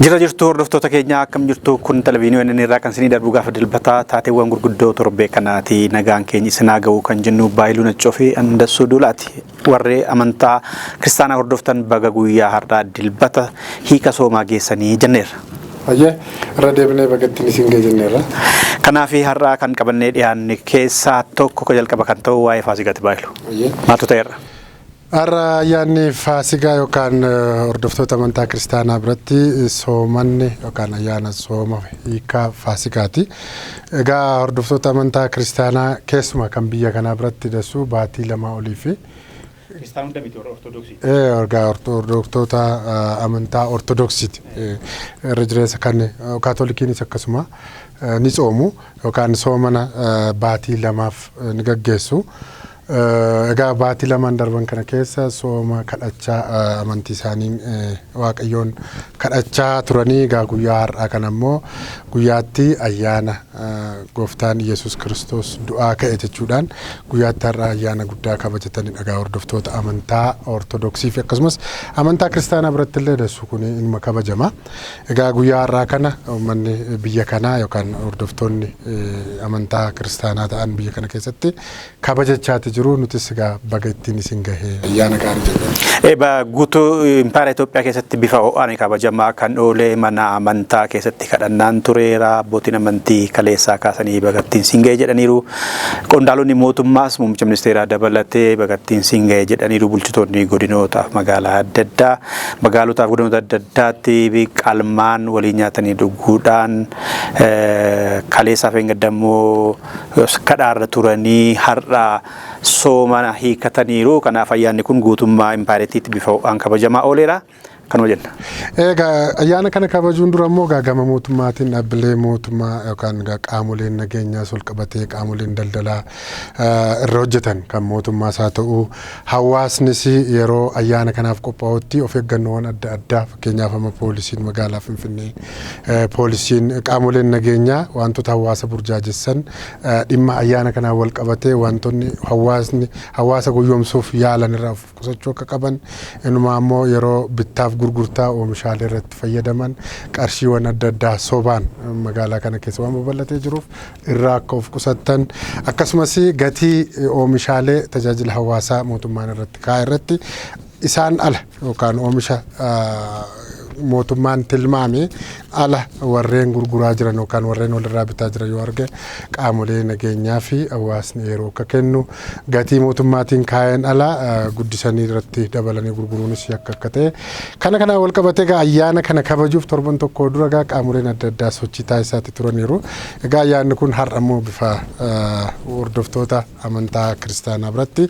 Jira jirtu hordoftoota keenya, akkam jirtu? Kun televiizyinii ONN irraa kan isinii darbu gaafa Dilbataa taateewwan gurguddoo torbee kanaati. Nagaan keenya isinaa ga'u kan jennu Baayiluu Naccoo fi Andassuu Duulaati. Warri amantaa kiristaanaa hordoftan baga guyyaa har'aa Dilbata hiika soomaa geessanii jenneerra. Hayyee, irra deebinee bagattiin isin ga'e jenneerra. Kanaaf har'aa kan qabannee dhiyaanne keessaa tokko jalqaba kan ta'u waa'ee Faasigaati, Baayilu. Maaltu ta'eerra? Har'a ayyaanni Faasigaa yookaan hordoftoota amantaa kiristaanaa biratti soomanni yookaan ayyaana sooma hiikaa Faasigaati. Egaa hordoftoota amantaa kiristaanaa keessumaa kan biyya kanaa biratti dasuu baatii 2 olii fi Kiristaana hunda miti, warra Ortodoksii. Egaa hordoftoota amantaa Ortodoksiiti. Irra jireessa kan Kaatolikiinis akkasuma ni tsoomu yookaan soomana baatii 2f ni gaggeessu. Egaa baatii 2n darban kana keessa sooma kadhachaa, amantii isaaniin Waaqayyoon kadhachaa turanii, egaa guyyaa har'aa kana immoo guyyaatti ayyaana gooftaan Yesuus Kiristoos du'aa ka'e jechuudhaan guyyaatti har'a ayyaana guddaa kabajatanidha. Egaa hordoftoota amantaa Ortodoksii fi akkasumas amantaa kiristaanaa biratti illee dassu kun inuma kabajama. Egaa guyyaa har'aa kana uummanni biyya kanaa yookaan hordoftoonni amantaa kiristaanaa ta'an biyya kana keessatti kabajachaati jiru. Nutis egaa baga ittiin isin gahee, ayyaana gaarii jenna. Eeba, guutuu impaayera Itoophiyaa keessatti bifa ho'aan kabajamaa kan oole, mana amantaa keessatti kadhannaan tureera. Abbootiin amantii kaleessaa kaasanii bagattiin siin ga'e jedhaniiru. Qondaalonni mootummaas muummicha ministeeraa dabalatee bagattiin siin ga'e jedhaniiru. Bulchitoonni godinootaaf magaalaa adda addaa, magaalotaaf godinoota adda addaatti qalmaan waliin nyaatanii dhuguudhaan kaleessaa fi immoo kadhaarra turanii har'a soomana hiikataniiru. Kanaaf ayyaanni kun guutummaa impaayeritiitti bifa ho'aan kabajamaa ooleera. Kanuma jenna. Egaa ayyaana kana kabajuun dura immoo egaa gama mootummaatiin dhaabbilee mootummaa yookaan egaa qaamoleen nageenyaas ol qabatee qaamoleen daldalaa irra hojjetan kan mootummaas haa ta'u, hawaasnis yeroo ayyaana kanaaf qophaa'utti of eeggannoowwan adda addaa, fakkeenyaaf amma poolisiin magaalaa Finfinnee, poolisiin, qaamoleen nageenyaa wantoota hawaasa burjaajessan, dhimma ayyaana kanaan wal qabatee wantoonni hawaasni hawaasa gowwoomsuuf yaalan irraa of qusachuu akka qaban, inumaa immoo yeroo bittaaf gurgurtaa oomishaalee irratti fayyadaman qarshiiwwan adda addaa sobaan magaalaa kana keessa waan babal'atee jiruuf irraa akka of qusattan, akkasumas gatii oomishaalee tajaajila hawaasaa mootummaan irratti kaa'e irratti isaan ala yookaan oomisha mootummaan tilmaame ala warreen gurguraa jiran yookaan warreen walirraa bitaa jiran yoo arge qaamolee nageenyaa fi hawaasni yeroo akka kennu, gatii mootummaatiin kaa'een ala guddisanii irratti dabalanii gurguruunis yakka akka ta'e, kana kanaan wal qabatee egaa ayyaana kana kabajuuf torban tokko dura egaa qaamoleen adda addaa sochii taasisaatti turaniiru. Egaa ayyaanni kun har'a immoo bifa hordoftoota amantaa kiristaanaa biratti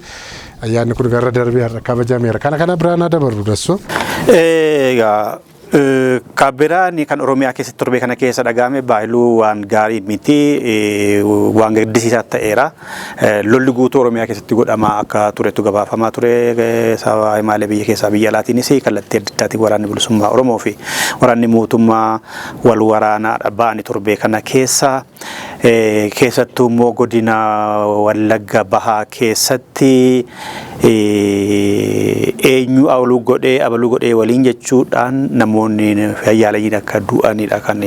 ayyaanni kun gara darbee har'a kabajameera. Kana kana biraan haa dabarru, Dassoo. Egaa kan biraan kan Oromiyaa keessatti torbee kana keessa dhagahame, Baayiluu, waan gaarii miti, waan gaddisiisaa ta'eera. Lolli guutuu Oromiyaa keessatti godhamaa akka turetu gabaafamaa ture. Sababa himaalee biyya keessaa biyya alaatiinis kallattii adda addaatiin waraanni bilisummaa Oromoo fi waraanni mootummaa wal waraanaadha ba'anii torbee kana keessa. Keessattuu immoo godina Wallagga Bahaa keessatti eenyu abaluu godhee abaluu godhee waliin jechuudhaan namoonni fayyaaleeyyiin akka du'anidha kan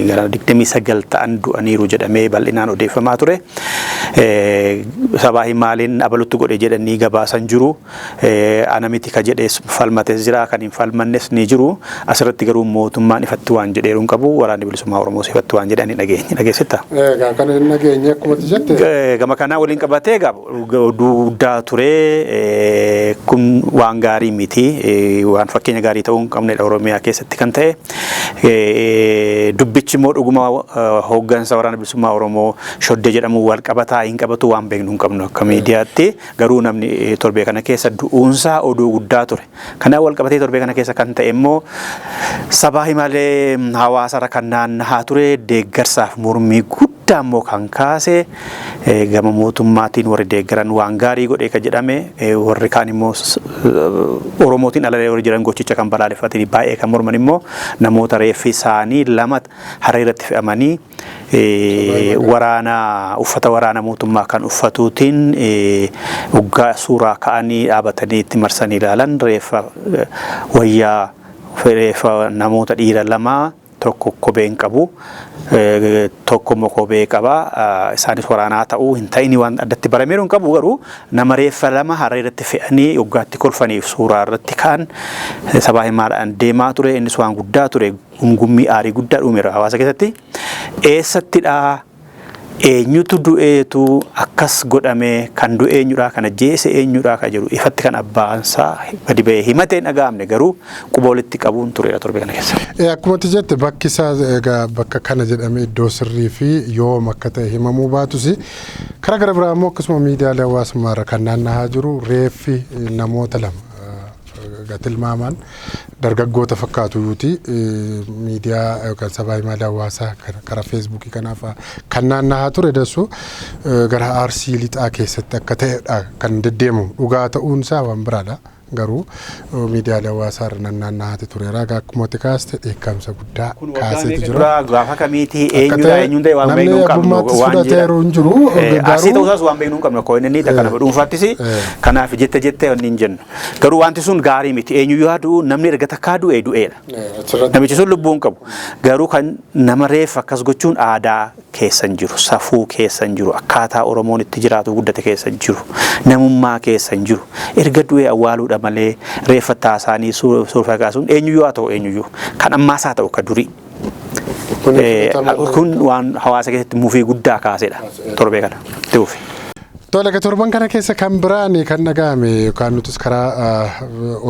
gara 29 ta'an du'aniiru jedhamee bal'inaan odeeffamaa ture. Sabaa himaaliin abalutti godhe jedhanii gabaasan jiru. Ana miti ka jedhees falmates jira, kan hin falmannes ni jiru. Asirratti garuu mootummaan ifatti waan jedheeru hin qabu. Waraanni bilisummaa Oromoos ifatti waan jedhan hin dhageenye. Dhageessetta? Egaa kana hin dhageenye akkuma ati jette. Gama kanaa waliin qabatee egaa oduu guddaa ture. Kun waan gaarii miti. Waan fakkeenya gaarii ta'uu hin qabnedha Oromiyaa keessatti kan ta'e. Dubbichi immoo dhuguma hooggansa waraana bilisummaa Oromoo Shoddee jedhamu wal qabataa hin qabatu waan beeknu hin qabnu akka miidiyaatti. Garuu namni torbee kana keessa du'uunsaa oduu guddaa ture. Kanaan wal qabatee torbee kana keessa kan ta'e immoo sabaa himaalee hawaasarra kan naannahaa ture, deeggarsaaf mormii guddaa immoo kan kaase, gama mootummaatiin warri deeggaran waan gaarii godhe kan jedhame, warri kaan immoo Oromootiin ala warri jiran gochicha kan balaaleffatanii baay'ee kan morman immoo namoota reeffi isaanii lama harree irratti fe'amanii waraana uffata waraana mootummaa kan uffatuutiin waggaa suuraa ka'anii dhaabatanii itti marsanii ilaalan, reeffa wayyaa Reeffa namoota dhiira lamaa, tokko kophee hin qabu, tokko immoo kophee qaba. Isaanis waraanaa ta'uu hin ta'ini waan addatti barameeru hin qabu, garuu nama reeffa lama harree irratti fe'anii waggaatti kolfaniif suuraa irratti ka'an sabaa himaadhaan deemaa ture. Innis waan guddaa ture, gungummii aarii guddaa uumeera hawaasa keessatti. Eessattidhaa? Eenyutu du'eetu akkas godhame? Kan du'e eenyudha? Kan ajjeese eenyudha? Kan jedhu ifatti kan abbaansaa gadi ba'ee himatee hin dhaga'amne, garuu quba walitti qabuun tureera torbee kana keessa. Akkuma ati jette, bakki isaa egaa bakka kana jedhamee iddoo sirrii fi yoom akka ta'e himamuu baatus, karaa gara biraa immoo akkasuma miidiyaalee hawaasummaa irra kan naanna'aa jiru reeffi namoota lama egaa tilmaamaan dargaggoota fakkaatu yuuti miidiyaa yookaan sabaa himaalee hawaasaa karaa Feesbuukii kanaaf kan naanna'aa ture dassu gara Arsii Lixaa keessatti akka ta'edha kan deddeemu. Dhugaa ta'uunsaa waan biraadha. Garuu miidiyaalee hawaasaa irra naanna'aati tureera. Egaa akkuma ati kaaste dheekkamsa guddaa kaaseetu jira. Dura gaafa kamiiti, eenyudha, eenyuun ta'e waan Namni beeknu hin qabnu. abbummaattis fudhateeru hin jiru. Arsii ta'uusaas waan beeknu hin qabnu, akka inni kana dhuunfaattis kanaaf jette jette wanni hin jennu. Garuu wanti sun gaarii miti. Eenyuyyuu haa du'u, namni erga takkaa du'e du'eera. Namichi sun lubbuu hin qabu. Garuu kan nama reeffa akkas gochuun aadaa keessa hin jiru, safuu keessa hin jiru, akkaataa Oromoon itti jiraatu guddate keessa hin jiru, namummaa keessa hin jiru. Erga du'e awwaaluudha malee reeffa taasaanii suuraa kaasuun, eenyuyyuu haa ta'u eenyuyyuu, kan ammaas haa ta'u kan durii. Kun waan hawaasa keessatti mufii guddaa kaasedha torbee kana. Itti fufi. Tole, torban kana keessa kan biraan kan dhaga'ame yookaan nutis karaa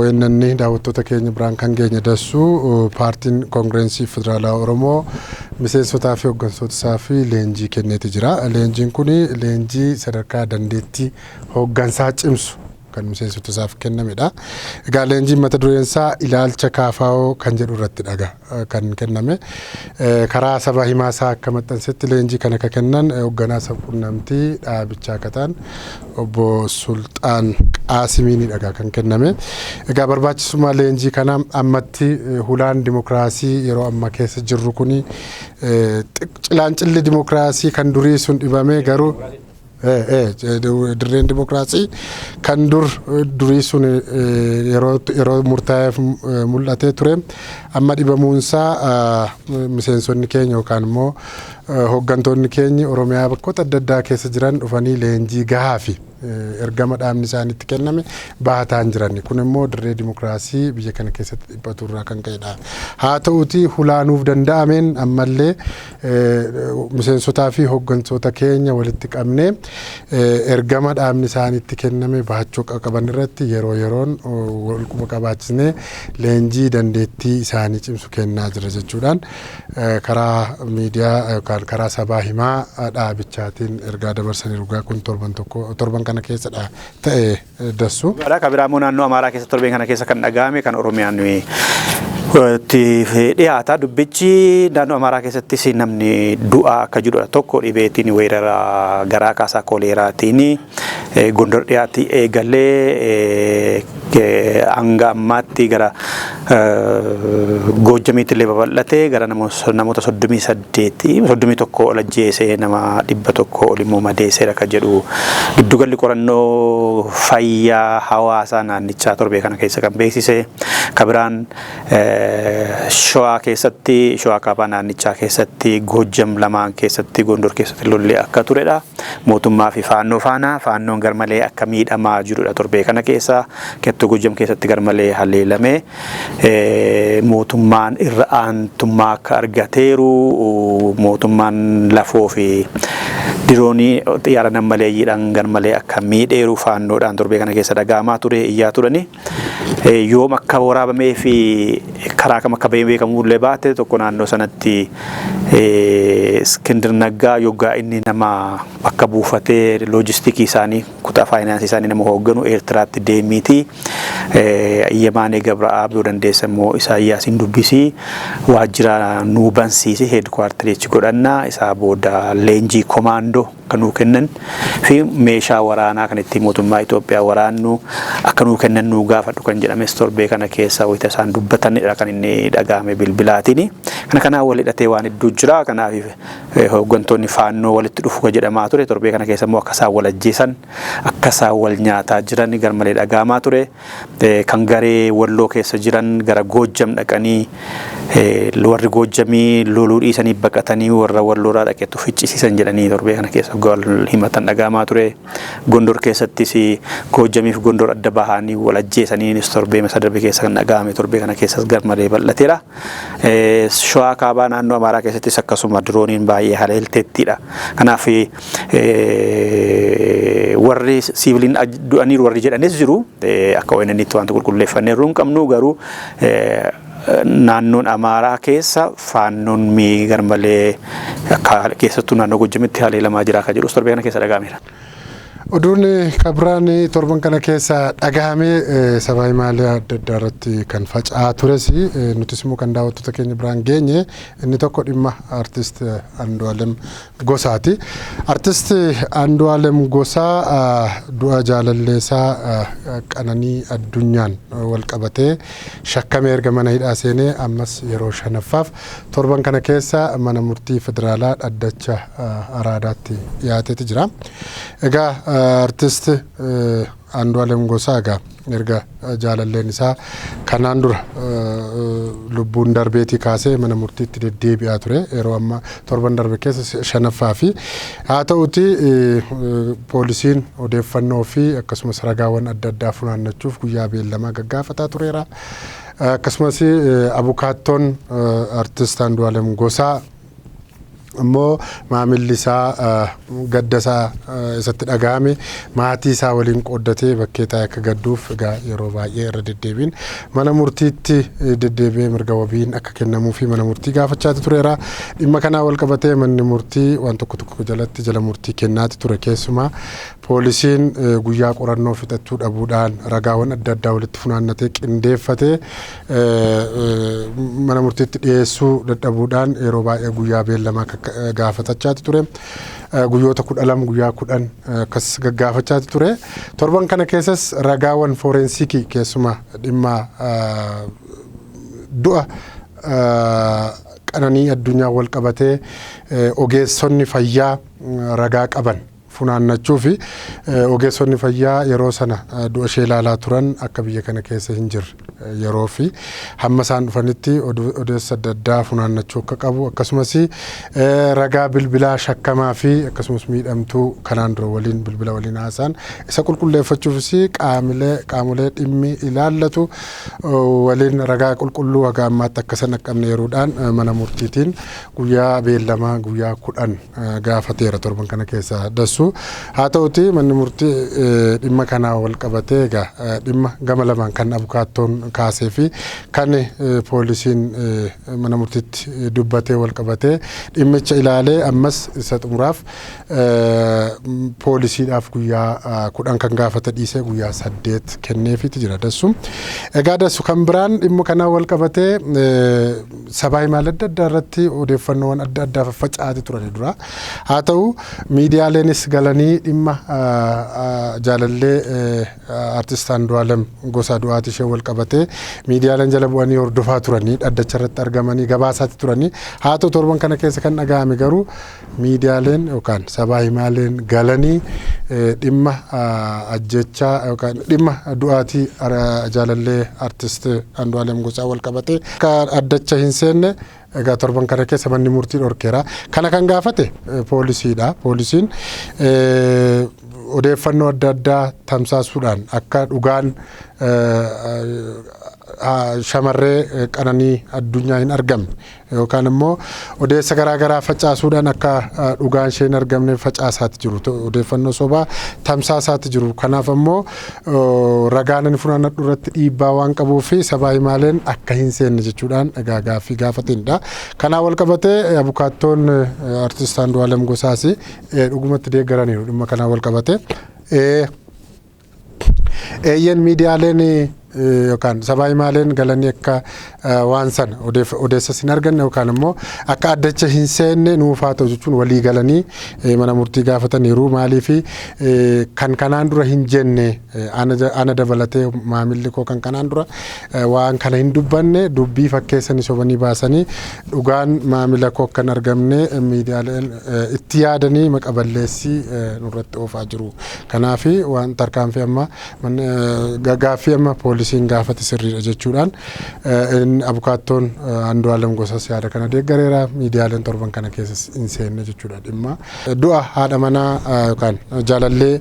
ONN daawwattoota keenya biraan kan geenye dassuu, paartiin Koongirensii Federaalaa Oromoo miseensotaa fi hooggantoota isaa fi leenjii kenneeti jira. Leenjiin kun leenjii sadarkaa dandeettii hooggansaa cimsu kan miseensota isaaf kennamedha. Egaa leenjiin mata dureen isaa ilaalcha KFO kan jedhu irratti dhaga kan kenname. Karaa saba himaa isaa akka maxxansetti leenjii kana akka kennan hoogganaa sabquunnamtii dhaabichaa akka ta'an obbo Sulxaan Qaasimiini dhagaa kan kenname. Egaa barbaachisummaa leenjii kana ammatti hulaan dimokiraasii yeroo ammaa keessa jirru kuni cilaancilli dimokiraasii kan durii sun dhibamee, garuu dirreen dimokiraasii kan dur durii sun yeroo murtaa'eef mul'atee ture amma dhibamuunsaa, miseensonni keenya yookaan immoo hooggantoonni keenya Oromiyaa bakkoota adda addaa keessa jiran dhufanii leenjii gahaa fi ergama dhaabni isaanitti kenname bahataan jiran kun immoo dirree dimokiraasii biyya kana keessatti dhiphatu irraa kan ka'edha. Haa ta'uti, hulaanuuf danda'ameen ammallee miseensotaa fi hooggantoota keenya walitti qabnee ergama dhaabni isaanitti kenname bahachuu qaban irratti yeroo yeroon wal quba qabaachisnee leenjii dandeettii isaanii cimsu kennaa jira jechuudhaan karaa miidiyaa yookaan karaa sabaa himaa dhaabichaatiin ergaa dabarsanii. Dhugaa kun torban tokko torban kana keessadha ta'e dassu. Kan biraa immoo naannoo Amaaraa keessa torbeen kana keessa kan dhaga'ame, kan Oromiyaan itti dhiyaata. Dubbichi naannoo Amaaraa keessattis namni du'aa akka jirudha. Tokko dhibeetiin weerara garaa kaasaa koleeraatiin Gondor dhiyaatti eegalee hanga ammaatti gara Goojjamiitti illee babal'atee gara namoota 38, 31 ol ajjeesee, nama 100 ol immoo madeesseera kan jedhu giddugalli qorannoo fayyaa hawaasaa naannichaa torbee kana keessa kan beeksise. Kan biraan Shawaa keessatti, Shawaa kaabaa naannichaa keessatti, Goojjam lamaan keessatti, Gondor keessatti lolli akka turedha. Mootummaa fi faannoo faana faannoon garmalee akka miidhamaa jirudha torbee kana keessa. Kettuu Goojjam keessatti garmalee haleelame. Mootummaan irra aantummaa akka argateeru, mootummaan lafoo fi diroonii xiyyaara nammaleeyyiidhaan garmalee akka miidheeru faannoodhaan torbee kana keessa dhaga'amaa ture, iyyaa turani. Yoom akka waraabamee fi karaa kam akka bahee beekamuu illee baate, tokko naannoo sanatti Iskindir Naggaa yoggaa inni nama bakka buufatee loojistikii isaanii, kutaa faayinaansii isaanii nama hoogganu, Eertiraatti deemiiti Yemaanee Gabra'aab yoo dandeessa immoo Isaayyaasiin dubbisii waajjira nuu bansiisi, headquarterichi godhannaa, isaa booda leenjii komaandoo akka nuu kennan fi meeshaa waraanaa kan ittiin mootummaa Itoophiyaa waraannu akka nuu kennan nuu gaafadhu kan jedhames torbee kana keessa wayita isaan dubbatanidha kan inni dhaga'ame bilbilaatiin. Kana kanaan wal hidhatee waan hedduu jira. Kanaaf hooggantoonni faannoo walitti dhufu kan jedhamaa ture torbee kana keessa immoo akka isaan wal ajjeesan Akka isaan wal nyaataa jiran garmalee dhaga'amaa ture. Kan garee Walloo keessa jiran gara Goojjam dhaqanii, warri Goojjamii loluu dhiisanii baqatanii warra Walloorraa dhaqeetu ficcisiisan jedhanii torbee kana keessa wal himatan dhaga'amaa ture. Gondor keessattis Goojjamiif Gondor adda bahanii wal ajjeesaniinis torbee masa darbe keessa kan dhaga'ame torbee kana keessas garmalee bal'ateera. Shawaa Kaabaa naannoo Amaaraa keessattis akkasuma dirooniin baay'ee haleelteettidha. Kanaaf warri siiviliin du'aniiru warri jedhanis jiru. Akka ONN'tti wanta qulqulleeffanneerru hin qabnu, garuu naannoon Amaaraa keessa Faannoon mii garmalee akka keessattuu naannoo Gojjamitti haleelamaa jira akka jedhus torbee kana keessa dhaga'ameera. Oduun kabiraan torban kana keessa dhagahame, sabaa himaalee adda addaa irratti kan faca'aa tures, nutis immoo kan daawwattoota keenya biraan geenye, inni tokko dhimma Artist Andu'aalem Gosaati. Artist Andu'aalem Gosaa du'a jaalalleesaa Qananii Addunyaan wal qabatee shakkamee erga mana hidhaa seenee ammas yeroo shanaffaaf torban kana keessa mana murtii federaalaa dhaddacha Araadaatti dhiyaateeti jira. Egaa Artist Andu'aalem Gosaa egaa erga jaalalleen isaa kanaan dura lubbuun darbeetii kaasee mana murtiitti deddeebi'aa ture. Yeroo amma torban darbe keessa shanaffaa fi haa ta'uti poolisiin odeeffannoo fi akkasumas ragaawwan adda addaa funaannachuuf guyyaa beellamaa gaggaafataa tureera. Akkasumas abukaattoon Artist Andu'aalem Gosaa immoo maamilli isaa gadda isaa isatti dhaga'ame maatii isaa waliin qooddatee bakkee taa'ee akka gadduuf egaa yeroo baay'ee irra deddeebiin mana murtiitti deddeebi'ee mirga wabiin akka kennamuu fi mana murtii gaafachaati tureera. Dhimma kanaa wal qabatee manni murtii waan tokko tokko jalatti jala murtii kennaati ture. Keessumaa poolisiin guyyaa qorannoo fixachuu dhabuudhaan ragaawwan adda addaa walitti funaannatee qindeeffatee mana murtiitti dhiyeessuu dadhabuudhaan yeroo baay'ee guyyaa beellamaa gaafatachaati ture. Guyyoota 12, guyyaa 10 akkas gaggaafachaati ture. Torban kana keessas ragaawwan fooreensikii keessumaa dhimma du'a Qananii Addunyaa wal qabatee ogeessonni fayyaa ragaa qaban funaannachuu fi ogeessonni fayyaa yeroo sana du'a ishee ilaalaa turan akka biyya kana keessa hin jirre yeroo fi hamma isaan dhufanitti odeessa adda addaa funaannachuu akka qabu, akkasumas ragaa bilbilaa shakkamaa fi akkasumas miidhamtuu kanaan dura waliin bilbila waliin haasa'an isa qulqulleeffachuufis qaamolee dhimmi ilaallatu waliin ragaa qulqulluu haga ammaatti akka san dhaqqabne yeroodhaan mana murtiitiin guyyaa beellamaa guyyaa 10 gaafateera torban kana keessa dassu. Haa ta'uti manni murtii dhimma kanaa wal qabatee egaa dhimma gama lamaan kan abukaattoon kaasee fi kan poolisiin mana murtiitti dubbatee wal qabatee dhimmicha ilaalee ammas isa xumuraaf poolisiidhaaf guyyaa 10 kan gaafate dhiisee guyyaa 8 kenneefiiti jira dassu. Egaa dassu, kan biraan dhimma kanaa wal qabatee sabaa himaal adda addaa irratti odeeffannoowwan adda addaa faffaca'aati turani dura. Haa ta'u miidiyaaleenis galanii dhimma jaalallee Artist Andu'aalem Gosaa du'aati ishee wal qabatee miidiyaaleen jala bu'anii hordofaa turanii, dhaddacha irratti argamanii gabaasaatti turanii. Haa ta'u torban kana keessa kan dhaga'ame garuu miidiyaaleen yookaan sabaa himaaleen galanii dhimma ajjechaa yookaan dhimma du'aatii jaalallee Artist Andu'aalem Gosaa wal qabatee akka dhaddacha hin seenne egaa torban kana keessa manni murtii dhorkeera. Kana kan gaafate poolisiidha. Poolisiin odeeffannoo adda addaa tamsaasuudhaan akka dhugaan shamarree Qananii Addunyaa hin argamne yookaan immoo odeessa garaa garaa facaasuudhaan akka dhugaan ishee hin argamne facaasaati jiru. Odeeffannoo sobaa tamsaasaati jiru. Kanaaf ammoo ragaan inni funaannadhu irratti dhiibbaa waan qabuu fi sabaa himaaleen akka hin seenne jechuudhaan egaa gaaffii gaafatanidha. Kanaa wal qabatee abukaattoon Artist Andu'aalem Gosaas dhugumatti deeggaraniiru dhimma kanaa wal qabatee. Eeyyen, miidiyaaleen yookaan sabaa himaaleen galanii akka waan sana odeessas hin arganne yookaan immoo akka addacha hin seenne nuufaa ta'u jechuun walii galanii mana murtii gaafataniiru. Maaliif kan kanaan dura hin jenne, ana dabalatee maamilli koo kan kanaan dura waan kana hin dubbanne, dubbii fakkeessanii sobanii baasanii dhugaan maamila koo akka hin argamne miidiyaaleen itti yaadanii maqa balleessii nurratti oofaa jiru. Kanaaf waan tarkaanfii amma gaaffii amma poolisiin gaafate sirriidha jechuudhaan abukaattoon Andu'aalem Gosas yaada kana deeggareera. Miidiyaaleen torban kana keessa hin seenne jechuudha dhimma. Du'a haadha manaa yookaan jaalallee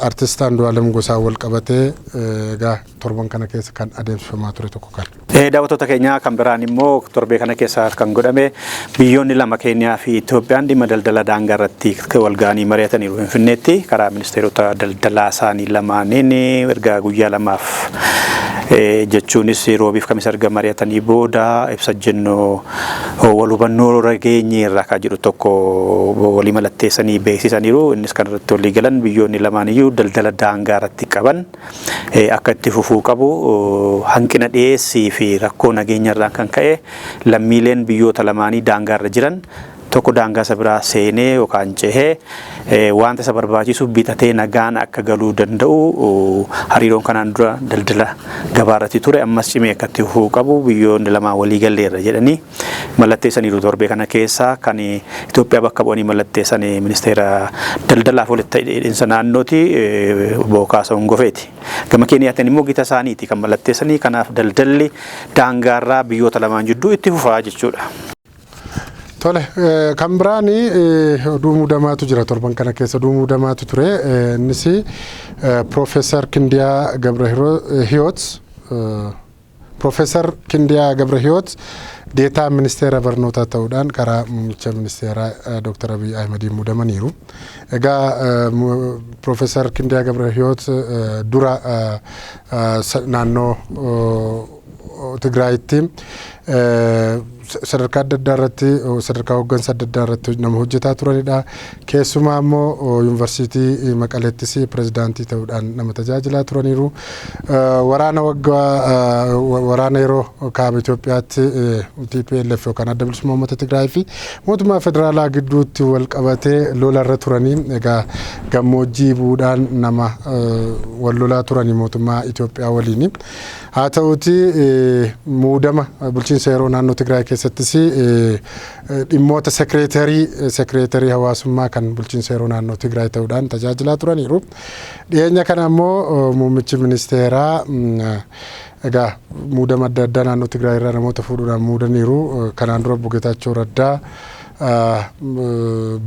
artist Andu'aalem Gosaa wal qabatee egaa torban kana keessa kan adeemsifamaa ture tokko kana. Daawwattoota keenya, kan biraan immoo torbee kana keessa kan godhame biyyoonni lama, Keeniyaa fi Itoophiyaan, dhimma daldala daangaa irratti wal ga'anii mari'ataniiru Finfinneetti karaa ministeerota daldalaa isaanii lamaaniin. Erga guyyaa 2f, jechuunis roobiif kamisa, erga mari'atanii booda ibsa jennoo wal hubannoo rageenye irraa kan jedhu tokko walii mallatteessanii beeksisaniiru. Innis kan irratti walii galan biyyoonni lamaan iyyuu daldala daangaa irratti qaban akka itti fufuu qabu, hanqina dhiyeessii fi rakkoo nageenya irraan kan ka'e lammiileen biyyoota lamaanii daangaa irra jiran tokko daangaa isa biraa seenee yookaan cehee wanta isa barbaachisu bitatee nagaan akka galuu danda'u, hariiroon kanaan dura daldala gabaa irratti ture ammas cimee akka itti fufuu qabu biyyoonni lamaan walii galleerra jedhanii mallatteessaniiru. Torbee kana keessa kan Itoophiyaa bakka bu'anii mallatteessan ministeera daldalaaf walitti hidhiinsa naannooti, obbo Kaasahuun Gofeeti. Gama Keeniyaatiin immoo gita isaaniiti kan mallatteessanii. Kanaaf daldalli daangaarraa biyyoota lamaan jidduu itti fufaa jechuudha. Tole, kan biraan oduu muudamaatu jira. Torban kana keessa oduu muudamaatu ture. Innis Piroofeesar Kindiyaa Gabra Hiyoot, Piroofeesar Kindiyaa Gabra Hiyoot deetaa ministeera barnootaa ta'uudhaan karaa muummicha ministeeraa Dr. Abiy Ahimadiin muudamaniiru. Egaa Piroofeesar Kindiyaa Gabra Hiyoot dura naannoo Tigraayitti sadarkaa adda addaa irratti, sadarkaa hooggansa adda addaa irratti nama hojjetaa turanidha. Keessumaa immoo yuunivarsiitii Maqaleettis pirezidaantii ta'uudhaan nama tajaajilaa turaniiru. Waraana waggaa waraana yeroo kaaba Itoophiyaatti TPLF yookaan Adda Bilisummaa Uummata Tigraay fi mootummaa federaalaa gidduutti wal qabatee lolarra turanii, egaa gammoojjii bu'uudhaan nama wal lolaa turanii mootummaa Itoophiyaa waliin. Haa ta'uuti muudama bulchiinsa yeroo naannoo Tigraay keessattis dhimmoota sekireetarii hawaasummaa kan bulchiinsa yeroo naannoo Tigraay ta'uudhaan tajaajilaa turaniiru. Dhiyeenya kana immoo muummichi ministeeraa egaa muudama adda addaa naannoo Tigraay irraa namoota fuudhuudhaan muudaniiru. Kanaan dura obbo Geetaachoo Raddaa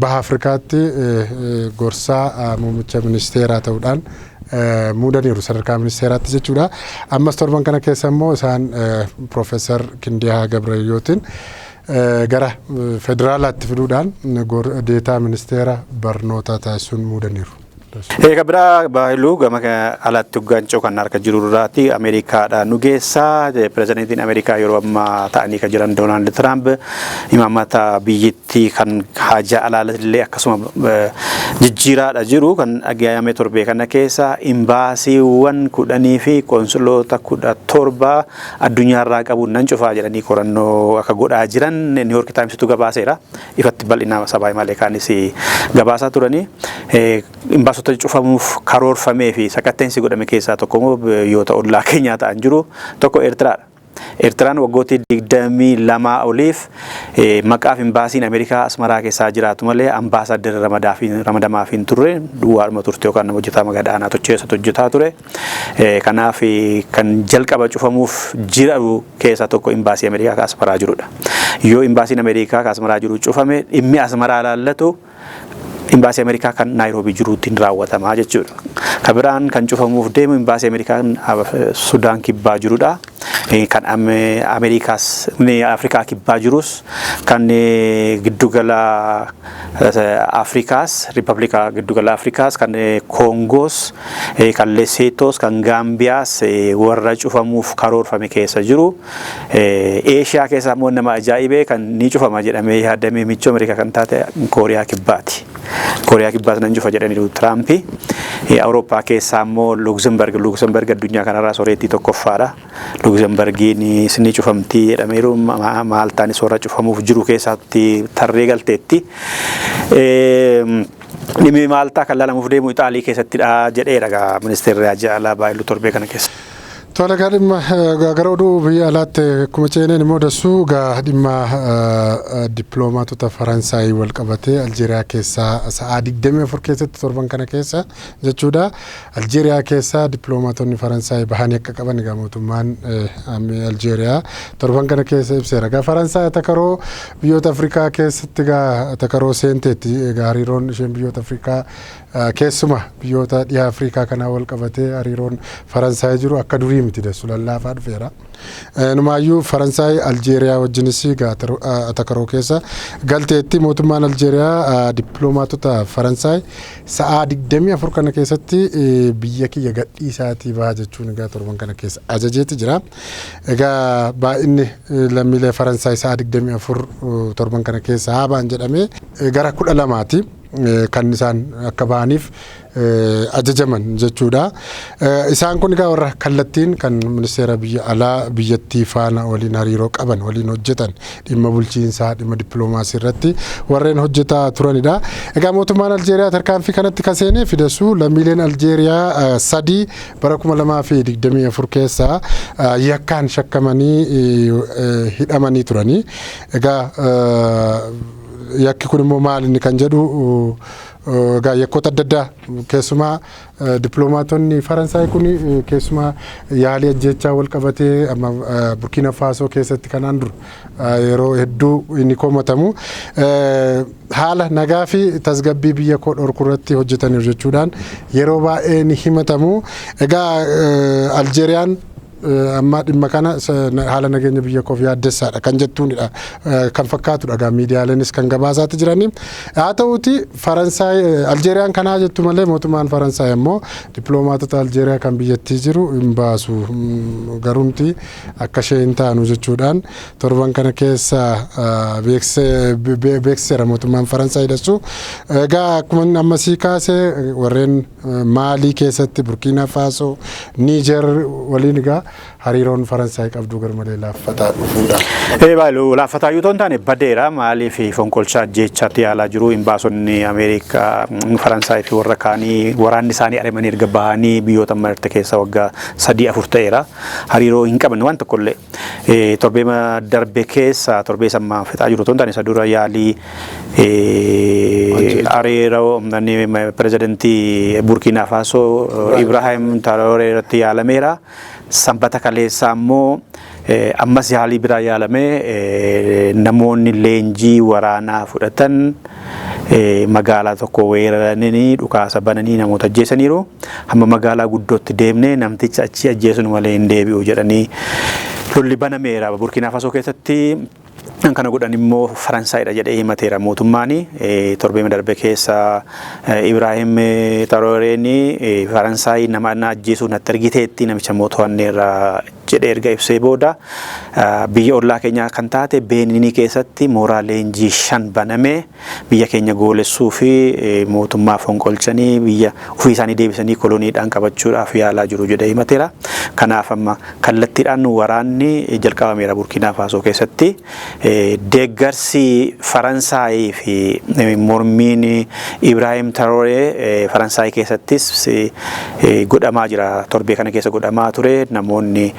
Baha Afrikaatti gorsaa muummicha ministeeraa ta'uudhaan muudaniiru, sadarkaa ministeeraatti jechuudha. Ammas torban kana keessa immoo isaan Piroofeesar Kindiyaa Gabrayyootiin gara federaalaatti fiduudhaan deetaa ministeera barnootaa taasisuun muudaniiru. Egaa biraa baay'iluu gama alatti hoggancoo kan harka jiru irraati Ameerikaadha nu geessa. Pirezidaantiin Ameerikaa yeroo ammaa ta'anii kan jiran Doonaald Tiraamp imaammata biyyattii kan haajaa alaalillee akkasuma jijjiiraadha jiru. Kan dhagayame torbee kana keessa imbaasiiwwan 10 fi konsuloota 17 addunyaarraa qabuun nan cufaa jedhanii qorannoo akka godhaa jiran New York Timesitu gabaaseera. Ifatti bal'ina sabaa malee kaanis gabaasaa turanii. Imbaasota cufamuuf karoorfamee fi sakatteensi godhame keessaa tokko immoo biyyoota ollaa keenyaa ta'an jiru, tokko Eertiraadha. Eertiraan waggoottii 22 oliif maqaaf imbaasiin Ameerikaa Asmaraa keessaa jiraatu malee ambaasaaddarri ramadamaaf hin turre, duwwaadhuma turte yookaan nama hojjetaa magaalaa tocheessatu hojjetaa ture. Kanaaf kan jalqaba cufamuuf jiru keessaa tokko imbaasii Ameerikaa kan Asmaraa jirudha. Yoo imbaasiin Ameerikaa kan Asmaraa jiru cufame, dhimmi Asmaraa laallatu imbaasii Ameerikaa kan Naayiroobii jiruutiin raawwatamaa jechuudha. Kan biraan kan cufamuuf deemu imbaasii Ameerikaa Sudaan Kibbaa jirudha. Kan Ameerikaas Afrikaa Kibbaa jirus, kan giddugala Afrikaas, Riippablika Giddugala Afrikaas, kan Koongoos, kan Leseetoos, kan Gaambiyaas warra cufamuuf karoorfame keessa jiru. Eeshiyaa keessaa immoo nama ajaa'ibee kan ni cufama jedhamee yaadamee michuu Ameerikaa kan taate Kooriyaa Kibbaati. Kooriyaa Kibbaas nan cufa jedhaniiru Tiraampi. Awurooppaa keessaa immoo Luugzemberg addunyaa kanarraa soreettii tokkoffaadha. Luugzembergiin ni cufamtii jedhameeru, Maaltaanis warra cufamuuf jiru keessatti tarree galteetti. Dhimmi Maaltaa kan laalamuuf deemu Ixaalii keessattidha jedheera ministeerri haajaa alaa Baayiluu torbee kana keessa. Tola, egaa dhimma gara oduu biyya alaatti akkuma ceeneen immoo, Dassuu, egaa dhimma dippiloomaatota Faransaayii wal qabatee Aljeeriyaa keessaa sa'aa 24 keessatti, torban kana keessa jechuudha. Aljeeriyaa keessaa dippiloomaatonni Faransaayii bahanii akka qaban egaa mootummaan Aljeeriyaa torban kana keessa ibseera. Egaa Faransaay takaroo biyyoota Afrikaa keessatti egaa takaroo seenteetti. Egaa hariiroon isheen biyyoota Afrikaa, keessuma biyyoota dhiha Afrikaa kanaa wal qabatee hariiroon Faransaay jiru akka durii miti, Dassu, lallaafaa dhufeera. Numaayyuu Faransaay Aljeeriyaa wajjinis takaroo keessa galteetti. Mootummaan Aljeeriyaa dippiloomaatota Faransaay sa'aa 24 kana keessatti biyya kiyya gadhiisaatii baha jechuun egaa torban kana keessa ajajeeti jira. Egaa baay'inni lammiilee Faransaay sa'aa 24 torban kana keessa haa ba'an jedhamee gara 12ti kan isaan akka ba'aniif ajajaman jechuudha. Isaan kun egaa warra kallattiin kan ministeera biyya alaa biyyattii faana waliin hariiroo qaban, waliin hojjetan, dhimma bulchiinsaa, dhimma dippiloomaasii irratti warreen hojjetaa turanidha. Egaa mootummaan Aljeeriyaa tarkaanfii kanatti kan seenee fidessu lammiileen Aljeeriyaa sadii bara 2024 keessa yakkaan shakkamanii hidhamanii turanii. Egaa yakki kun immoo maal inni kan jedhu, egaa yakkoota adda addaa, keessumaa dippiloomaatonni Faransaay kun keessumaa yaalii ajjechaa wal qabatee amma Burkina Faasoo keessatti kanaan dura yeroo hedduu inni komatamu, haala nagaa fi tasgabbii biyya koo dhorkuu irratti hojjetaniiru jechuudhaan yeroo baay'ee ni himatamu. Egaa Aljeeriyaan amma dhimma kana haala nageenya biyya koof yaaddessaadha kan jettuunidha kan fakkaatudha, egaa miidiyaaleenis kan gabaasaatti jiranii. Haa ta'uuti Faransaay, Aljeeriyaan kanaa jettu malee, mootummaan Faransaay immoo dippiloomaatota Aljeeriyaa kan biyyattii jiru hin baasu, garumti akka ishee hin taanu jechuudhaan torban kana keessa beeksiseera mootummaan Faransaay, Dassuu. Egaa akkuma ammasii kaasee warreen Maalii keessatti, Burkiina Faasoo, Niijer waliin egaa hariiroon Faransaay qabdu garmalee laaffataa dhufuudha. Ee baay'ee laaffataa yoo ta'u taane badeera. Maaliif fonqolcha ajjeechaatti yaalaa jiru. Imbaasonni Ameerikaa, Faransaay fi warra kaanii waraanni isaanii ari'amanii erga bahanii biyyoota marte keessa waggaa 3 4 ta'eera. Hariiroo hin qaban waan tokkollee. Torbee darbe keessa, torbee sammaa fixaa jiru otoo hin taane isa dura, yaalii hariiroo pirezidantii Burkiinaa Faasoo Ibrahim Traoree irratti yaalameera. Sanbata kaleessaa immoo ammas yaalii biraa yaalamee, namoonni leenjii waraanaa fudhatan magaalaa tokko weeraranii dhukaasa bananii namoota ajjeesaniiru. Hamma magaalaa guddootti deemnee namticha achi ajjeesnu malee hin deebi'u jedhanii lolli banameera. Burkiinaa Faasoo keessatti kana godhan immoo Faransaayidha jedhee himateera mootummaan. Torbee darbe keessa Ibrahim Traoreen Faransaay nama na ajjeesuu natti argiteetti, namicha immoo to'anneerra jedhee erga ibsee booda, biyya ollaa keenyaa kan taate Beeninii keessatti mooraa leenjii shan banamee biyya keenya goolessuu fi mootummaa fonqolchanii biyya ofii isaanii deebisanii koloniidhaan qabachuudhaaf yaalaa jiru jedhee himateera. Kanaaf amma kallattiidhaan waraanni jalqabameera Burkiinaa Faasoo keessatti. Deeggarsi Faransaayii fi mormiin Ibrahim Traoree Faransaay keessattis godhamaa jira. Torbee kana keessa godhamaa ture. Namoonni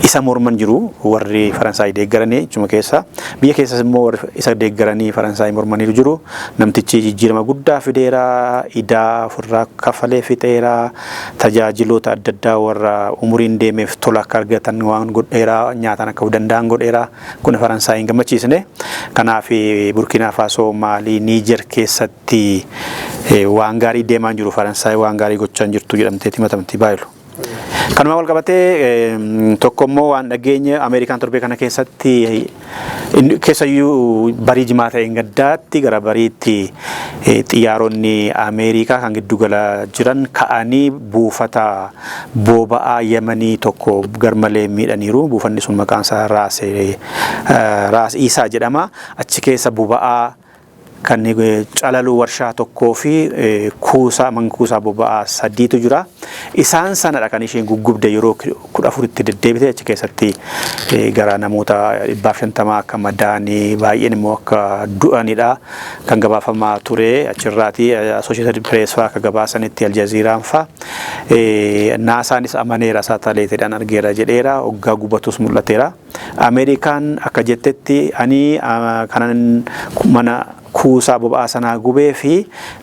isa morman jiru, warri Faransaay deeggaranii jechuma keessa. Biyya keessas immoo warri isa deeggaranii Faransaay mormaniiru jiru. Namtichi jijjiirama guddaa fideera. Idaa ofirraa kafalee fixeera. Tajaajiloota adda addaa warra umuriin deemeef tola akka argatan waan godheera. Nyaataan akka danda'an godheera. Kun Faransaay hin gammachiisne. Kanaaf Burkiinaa Faasoo, Maalii, Niijer keessatti waan gaarii deemaa jiru, Faransaay waan gaarii gochaa jirtu jedhamtee himatamti, Baayilu. Kanuma wal qabatee tokko immoo waan dhageenye, Ameerikaan torbee kana keessatti, keessayyuu barii Jimaata gaddaatti gara bariitti, xiyyaaronni Ameerikaa kan giddugala jiran ka'anii buufata boba'aa Yemanii tokko garmalee miidhaniiru. Buufanni sun maqaan isaa Raas Isaa jedhama. Achi keessa boba'aa Kan calalu warshaa tokkoo fi kuusaa mankuusaa boba'aa sadiitu jira. Isaan sanadha kan isheen guggubde yeroo 14tti deddeebite. Achi keessatti gara namoota 150 akka madaanii, baay'een immoo akka du'anidha kan gabaafamaa ture achirraati. Associated Press fa'aa akka gabaasanitti, Aljaziiraan fa'aa. NASAnis amaneera, saatalaayitiidhaan argeera jedheera, hoggaa gubatus mul'ateera. Ameerikaan akka jettetti, ani kanan mana kuusaa boba'aa sanaa gubee fi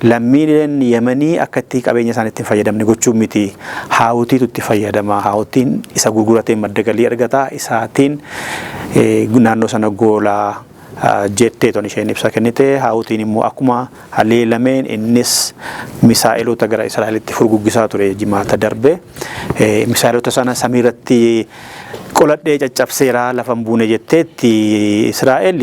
lammiileen Yemanii akka itti qabeenya isaanii ittiin fayyadamne gochuun miti. Haawutiitu itti fayyadama. Haawutiin isa gurguratee madda galii argata. Isaatiin naannoo sana goolaa jettee ton isheen ibsa kennite. Haawutiin immoo akkuma haleelameen innis misaa'eloota gara Israa'elitti furguggisaa ture Jimaata darbe. Misaa'eloota sana samiirratti qoladhee caccabseera, lafa hin buune jetteetti Israa'el.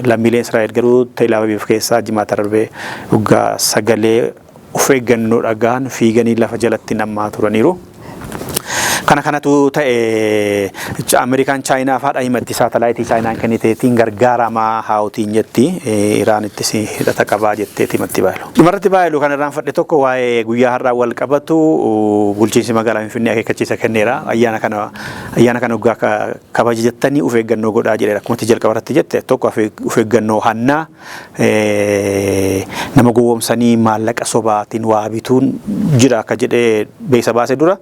Lammiileen Israa'el garuu Tel Aviv keessaa Jimaata darbe dhugaa sagalee of eeggannoo dhagaan fiiganii lafa jalatti nammaa turaniiru. Kana kanatu ta'e. Ameerikaan Chaayinaa fa'aadha himatti, saatalaayitii Chaayinaan kenniteetiin gargaaramaa haawutiin jetti, Iraanittis hidhata qabaa jetteeti himatti baayilu. Dhumarratti baayilu, kan irraan fadhe tokko waa'ee guyyaa har'aa wal qabatu bulchiinsi magaalaa Finfinnee akeekkachiisa kenneera. Ayyaana kana waggaa kabaja jettanii of eeggannoo godhaa jedheera. Akkuma jalqaba irratti jette, tokko of eeggannoo hannaa, nama gowwoomsanii maallaqa sobaatiin waa bituun jira akka jedhee beeksisa baase dura,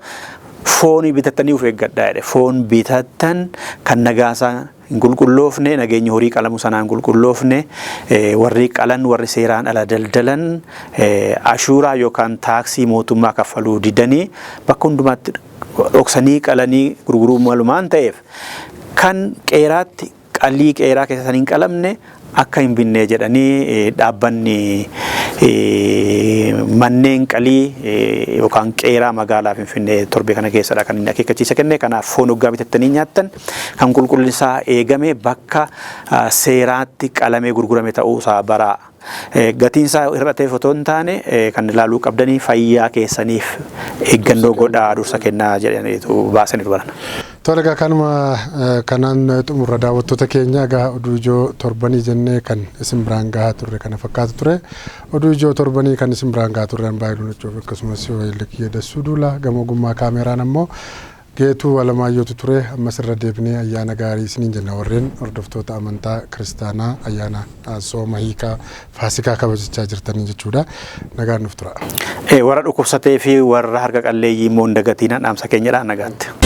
foonii bitattanii of eeggadhaa jedhe. Foon bitattan kan nagaasaa hin qulqulloofne, nageenya horii qalamu sanaa hin qulqulloofne, warri qalan, warri seeraan ala daldalan, ashuuraa yookaan taaksii mootummaa kaffaluu didanii bakka hundumaatti dhoksanii qalanii gurguruu malumaan ta'eef, kan qeeraatti qalii qeeraa keessa hin qalamne akka hin binne jedhanii, dhaabbanni manneen qalii yookaan qeeraa magaalaa Finfinnee torbee kana keessadha kan inni akeekkachiisa kenne. Kanaaf foon hoggaa bitattanii nyaattan kan qulqullinni isaa eegame, bakka seeraatti qalamee gurgurame ta'uu isaa baraa. Gatiin isaa hir'ateef otoo hin taane, kan ilaaluu qabdanii fayyaa keessaniif eeggannoo godhaa, dursa kennaa jedhaniitu baasaniiru barana. Tole, egaa kanuma kanaan xumurra. Daawwattoota keenya, egaa oduu ijoo torbanii jennee kan isin biraan gahaa turre kana fakkaatu ture. Oduu ijoo torbanii kan isin biraan gahaa turre hambaa Iluunachuuf akkasumas Waayilli Dassuu Duulaa, gama ogummaa kaameraan ammoo Geetuu Alamaayyootu ture. Ammas irra deebinee ayyaana gaarii isiniin jenna. Warreen hordoftoota amantaa kiristaanaa ayyaana sooma hiikaa Faasikaa kabajachaa jirtanii jechuudha. Nagaan nuuf tura. Warra dhukkubsatee fi warra harka qalleeyyii immoo hin dagatiinaan dhaamsa keenyadha. Nagaatti.